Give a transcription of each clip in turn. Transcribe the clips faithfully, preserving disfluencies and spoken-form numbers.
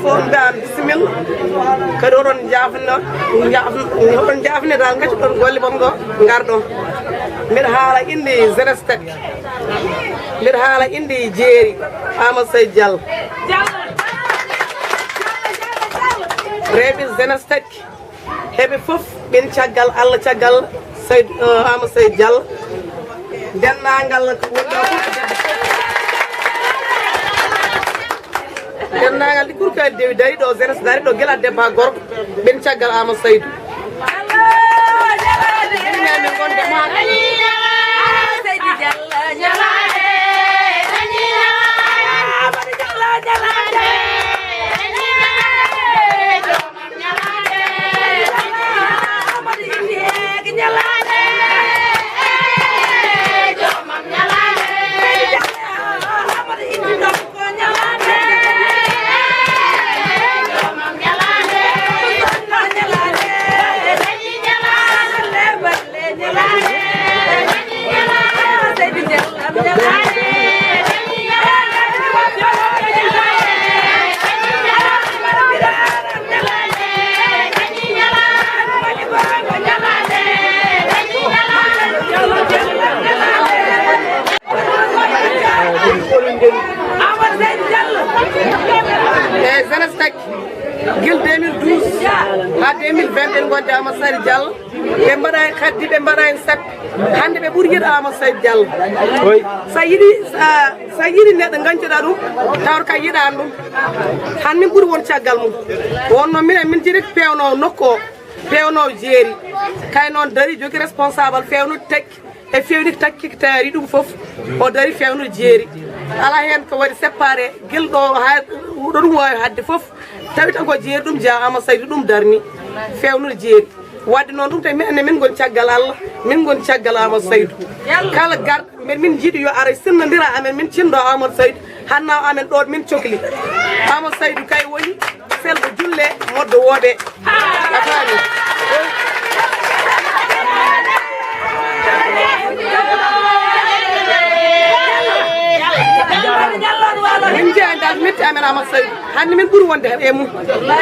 Fof mbiyan bisimilla. Kadi oɗon jaafno, jaafno, oɗon jaafne dal, ngaccuɗon golle mon ngo, ngarɗon. Mbiɗa haala inde Zenestek. Mbiɗa haala inde Jeeri Amadou Sayd Diallo. Reeɓi Zenestek. Heɓe fof ɓen caggal Allah, caggal Sayd, eh, Amadou Sayd Diallo. Denndaangal ko woni ɗo fof. Denndaangal ɗi kurkaaji dewi dari ɗo, jeunesse dari ɗo, gila debbo haa gorko, ɓen caggal Amadou Saydou. Min men min ngonde mo haa E jeunesse Takki, gila deux mille douze haa deux mille vingt, en ngonde Amadou Saydou Diallo. Ɓe mbaɗa en kaddi, ɓe mbaɗa en sappi. Hannde ɓe ɓuri yiɗa Amadou Saydou Diallo. Sa yiɗi, sa, sa yiɗi neɗɗo, gancuɗa ɗum, tawata ka yiɗaani ɗum. Hannde min ɓuri won caggal mum. Wonno minen, min jiɗi peewno nokku o, peewno Jeeri. Kay noon dari jogi responsable feewnude Takki. E feewni Takki taari ɗum fof, o dari feewnude Jeeri. Alaa heen ko waɗi séparé, gila ɗo haa ɗo ɗum waawi haɗde fof. Tawi tan ko Jeeri ɗum jeyaa, Amadou Saydou ɗum darni feewnude Jeeri. Waɗde noon ɗum tawi minen ne min ngoni caggal Allah, min ngoni caggal Amadou Saydou. Kala garɗo, mbeɗa min njiɗi yo ara sinnondira amen, min cinndo Amadou Saydou. Hanna o amen ɗo min cokli. Amadou Saydou kay woni selɓe julle moddo wooɓe. A faami? Min jeeya dal metti amen Amadou Saydou. Hannde min ɓuri wonde e mum.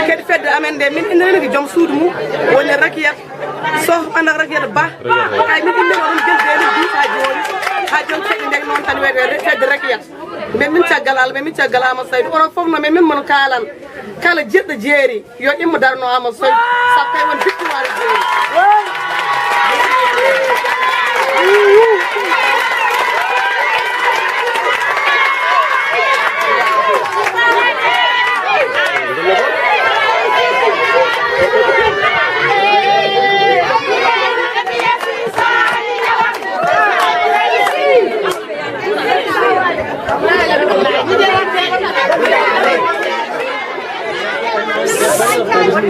Kadi fedde amen nde min innirani ko joom suudu mum woni Rakiyat. Soh ɓanna Rakiyat Ba. Kay min innirani ɗum gila deux mille douze haa jooni. Haa jooni fedde nde noon tan wiyetee fedde Rakiyat. Mbeɗa min caggal Allah, mbeɗa min caggal Amadou Saydou. Onon fof no mbeɗa min mon kaalan. Kala jiɗɗo Jeeri, yo immo darno Amadou Saydou. Sabu kay woni victoire Jeeri.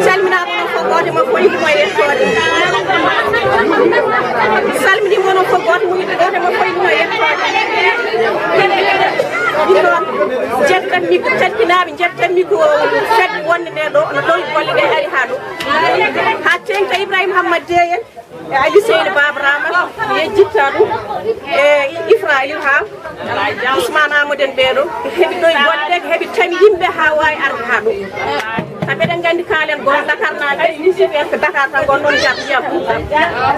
Calminaama onon fof, gooto e mon fof innde mum e yettoode. Salminiima onon fof, gooto mo innde, gooto e mon fof innde mum e yettoode. Ɗum noon, njettanmi ko calfinaaɓe, njettanmi ko fedde wonde nde ɗo, no ɗo golle ɗe ari haa ɗo. Haa teeŋti Ibrahima Hammadi Dey en. E Ali Seydi Baba Rama, yejjitta ɗum, e Ifra Ilham, Ousmane Amadou en ɓeeɗo, heɓi ɗo e golle ɗe, heɓi tami yimɓe haa waawi arde haa ɗo. Sabu eɗen nganndi kaalen goon Dakar naaɓe, Yusuf en ko Dakar tan ngon ɗon jab jab.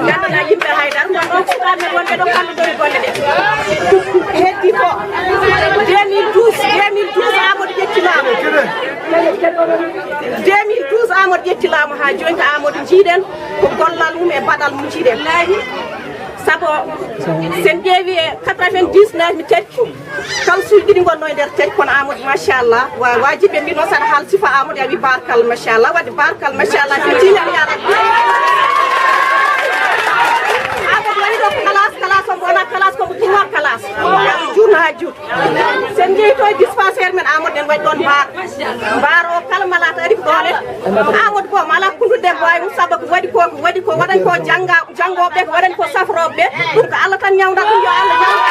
Nganndanaa yimɓe haydara, ngon ɗon sukaaɓe men wonɓe ɗo kamɓe ɗo e golle ɗe. Heddi ko deux mille douze, deux mille douze Amadou ƴettimaama. Deux mille douze Amadou ƴetti laamu haa jooni ko Amadou njiiɗen. Ko gollal mum e baɗal mum njiɗen. Sabu sen ƴeewi e quatre-vingt-dix-neuf mi Takki, kala suuji ɗiɗi ngonno e nder Takki, kono Amadou machallah, wa-, wajiɓe mbino saɗa haal sifa Amadou a wi barkal machallah, wadde barkal machallah, ko tiinan yara. Amadou waɗi ɗo ko kalas, kalas on wona kalas, ko ko tuma kalas. Juutno haa juutno. Sen njehi to e dispensaire men Amadou en waɗi ɗon mbaar. Mbaar o kala malata ari ko ɗon e Amadou Boom ala kundu debbo ay mum sabu ko waɗi ko, ko waɗi ko waɗan ko jannga, janngooɓe ɓe, ko waɗan ko safrooɓe ɓe. Ɗum ko Allah tan ñawnda ɗum, yo Allah ñawnda.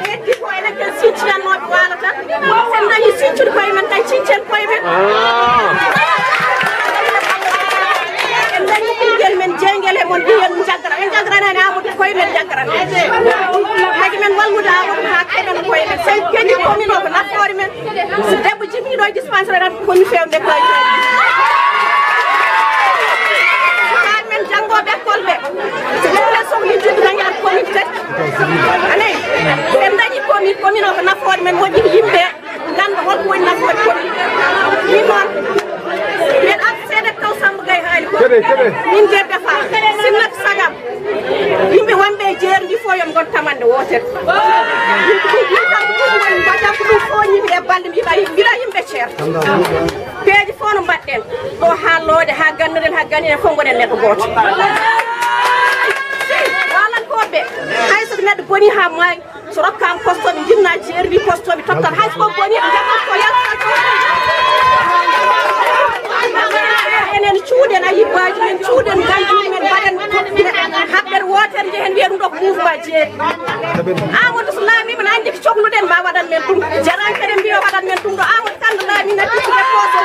Heddi ko enen ken sinciyannooɓe waalata. Sen dañi sincude koye men kay, cincen koye men. En dañi ɓinngel men jeygel e mon, ɓinngel mum jaggata. En jaggarani Amadou koye men jaggarani. Kadi men wallude Amadou haa keɗen koye men. Keñi commune o ko nafoore men. So debbo jibini ɗo e dispensaire tan ko commune feewde ko e men. Sukaaɓe men janngooɓe école ɓe, so ɓe sohli juddu tan yahat commune tati. Anay, so en dañi commune, commune o ko nafoore men, moƴƴini yimɓe, ngannda holko woni nafoore commune. Min noon, mbeɗa arta seeɗa taw Samba Gaye haali ko. Keɗe, keɗe. Min Jeeri Defa, sinno ko saagam. Yimɓe wonɓe e Jeeri ndi fof yo ɓe ngon tamannde wootere. Min kam ko ɗum woni mbaɗa ko ɗum fof yimɓe e balɗe mbiɗa mbiɗa yimɓe ceer. Peeje fof no mbaɗɗen ɗo haa looɗe haa gannuɗen haa gannuɗen fof ngoɗen neɗɗo gooto. Walankoɓe hay so neɗɗo boni haa maayi so rokkaama poste ɓe njinna Jeeri ndi poste ɓe tottat hay so boni ɓe njaɓat ko yaltat. Enen cuuɗen ayibaji men cuuɗen ganji men mbaɗen haɓɓere wootere njehen mbiya ɗum ɗo ko mouvement Jeeri. Amadou so laamiima ne anndi ko cokluɗen ma waɗan men ɗum. Jarankere mbiya waɗan men ɗum ɗo Amadou Kane laami natti suɓe poso.